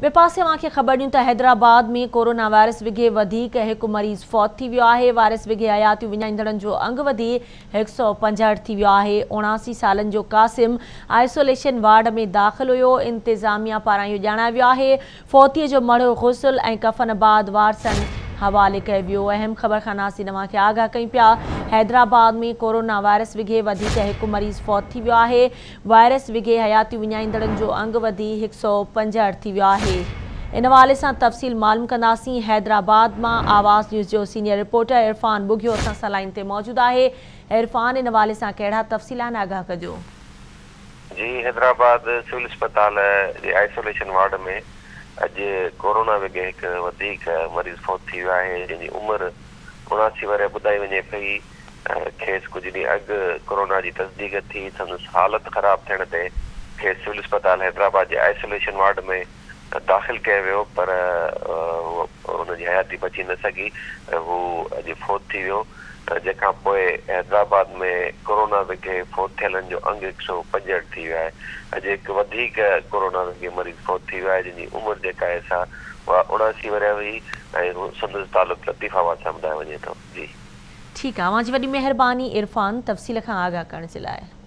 ٻئي پاسي اوهان کي خبر ڏيون ته حيدرآباد ۾ ڪورونا وائرس وگهي وڌيڪ هڪ مريض فوت ٿي ويو آهي. وائرس وگهي حياتيون وڃائيندڙن جو انگ وڌي 165 ٿي ويو آهي. 79 سالن جو قاسم آئسوليشن وارڊ ۾ داخل هيو. انتظاميا پاران اهو ڄاڻايو ويو آهي فوتي جو مڙهه غسل ۽ ڪفن بعد وارثن حوالي ڪيو ويو. اهم خبر کان ناظرين اوهان کي آگاهه ڪيون پيا. حيدرآباد ۾ ڪورونا وائرس وگهي وڌيڪ هڪ مريض فوت ٿي ويو آهي. وائرس وگهي حياتيون وڃائيندڙن جو انگ وڌي 165 ٿي ويو آهي. ان حوالي سان تفصيل معلوم ڪنداسين. حيدرآباد مان آواز نيوز جو سينيئر رپورٽر عرفان ٻگهيو اسان سان لائين تي موجود آهي. عرفان ان حوالي سان ڪهڙا تفصيل آهن آگاهه ڪجو. جي حيدرآباد سول اسپتال جي آئسوليشن وارڊ ۾ اڄ ڪورونا وگهي هڪ وڌيڪ مريض فوت ٿي ويو آهي جنهن جي عمر 79 ورهيه ٻڌائي وڃي پئي. کيس ڪجهه ڏينهن اڳ ڪورونا جي تصديق ٿي، سندس حالت خراب ٿيڻ تي کيس سول اسپتال حيدرآباد جي آئسوليشن وارڊ ۾ داخل ڪيو ويو پر هن جي حياتي بچي نه سگهي ۽ هو اڄ فوت ٿي ويو، جنهن کان پوء حيدرآباد ۾ ڪورونا وگهي فوت ٿيلن جو انگ 165 ٿي ويو آهي. اڄ هڪ وڌيڪ ڪورونا وگهي مريض فوت ٿي ويو آهي، جنهن جي عمر جيڪا آهي سا اها 79 ورهيه هئي ۽ سندس تعلق لطيف آباد سان ٻڌايو وڃي ٿو. جي. ٺيڪ آ اوهان جي وڏي مهرباني عرفان تفصيل کان آگاهه ڪرڻ جي لاء.